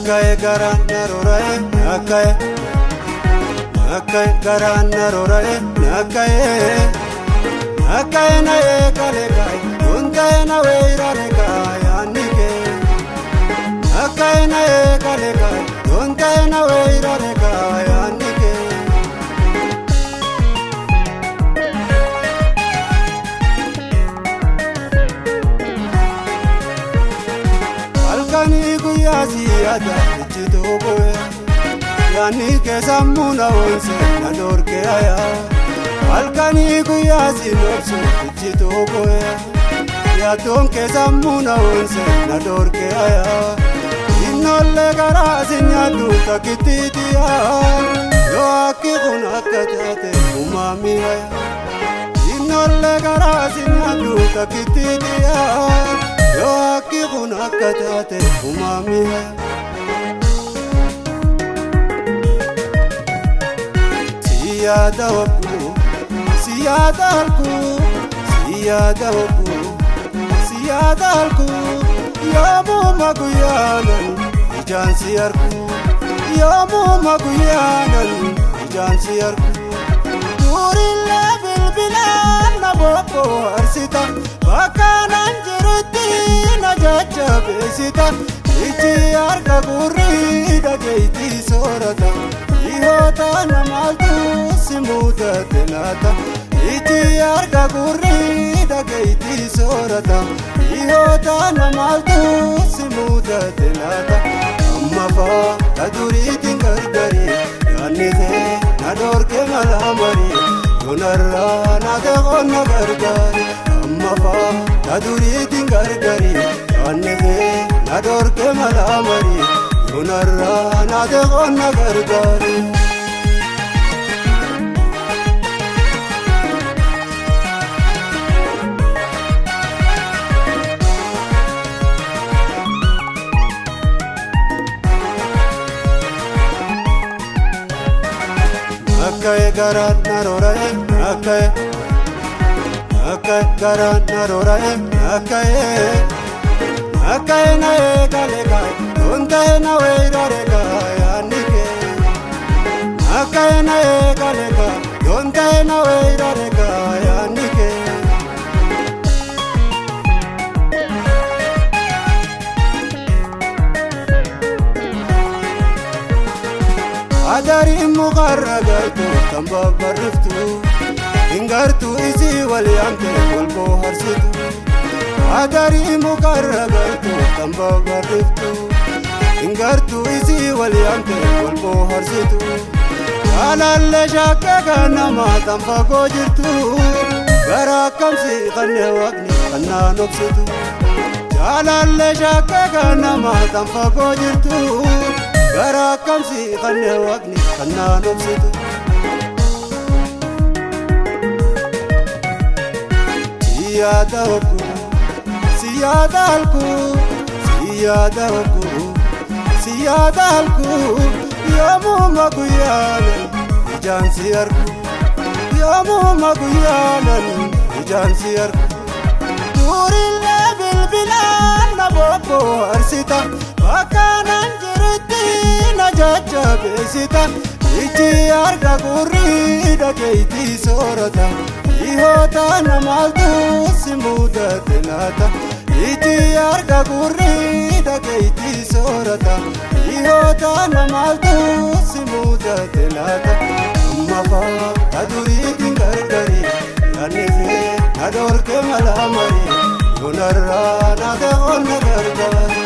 Nakkaye garaan na rora'e nakkaye nakkaye garaan na rora'e nakkaye nakkaye na eegale kaaye yoon na weerare kaaye annike nakkaye na eegale kaaye yoon na weerare kaaye annike. Halkanii guyyaa si yaada ejjituu bu'e yaadni kee sammuu na onse na dhorke ayaa. Halkanii guyyaa si nobsu ejjituu bu'e yaaddoon kee sammuu na onse na dhorke ayaa. Innollee garaa si nyaaddu takkittiitiyaa yoo akki kun akka taate uumamii ayaa. Innollee garaa si nyaaddu takkittiitiyaa yoo akki kun akka taate uumamii ayaa. Siyaada wagguu siyaada halkuu siyaada wagguu siyaada halkuu yoomuma guyyaanan ijaan si arguu yoomuma guyyaanan ijaan si arguu durillee bilbilaan na bobboorsita bakka nan jirutti na jajjabeessita ijji harka gurrii dhageettii soorata dhiyoota namaaltu si mudate laata ijji harka gurrii dhageettii soorata dhiyoota namaaltu si mudate laata amma faa ta duriitiin gargari yaadni tee na dhorke malaa marii yoonarraa na ta'oon na gargaari amma faa ta duriitiin gargari yaadni tee na dhorke malaa marii yoonarraa na ta'oon na gargaari. Nakkaye garaan na rora'e nakkaye nakkaye garaan na rora'e nakkaye nakkaye na eegale kaaye yoon ta'e na weerare kaaye annike nakkaye na eegale kaaye yoon ta'e na weerare kaaye annike. Adariin mukarra gartuu kan babbarriftu hin gartuu isii wal yaamte wal bohaarsitu. Adarii mukarra gartuu kan babbarriftu hin gartuu isii wal yaamte wal bohaarsitu. Jaalallee shaakkee kan namaa tan fagoo jirtu gara akkamsi kanneen waaqni kan naan obsitu. Jaalallee shaakkee kan namaa tan fagoo jirtu gara akkamsi kanneen waaqni kan naan obsitu. Siyaada wagguu siyaada halkuu siyaada wagguu siyaada halkuu yoomuma guyyaanan ijaan si argu yoomuma guyyaanan ijaan si argu durillee bilbilaan na bobboorsita bakka nan jirutti na jajjabeessita ijji harka gurrii dhageettii soorata dhiyoota namaaltu si mudate laata ijji harka gurrii dhageettii soorata dhiyoota namaaltu si mudate laata amma faa ta duriitiin gargari yaadni tee na dhorke malaa marii yoonarraa na ta'oon na gargaari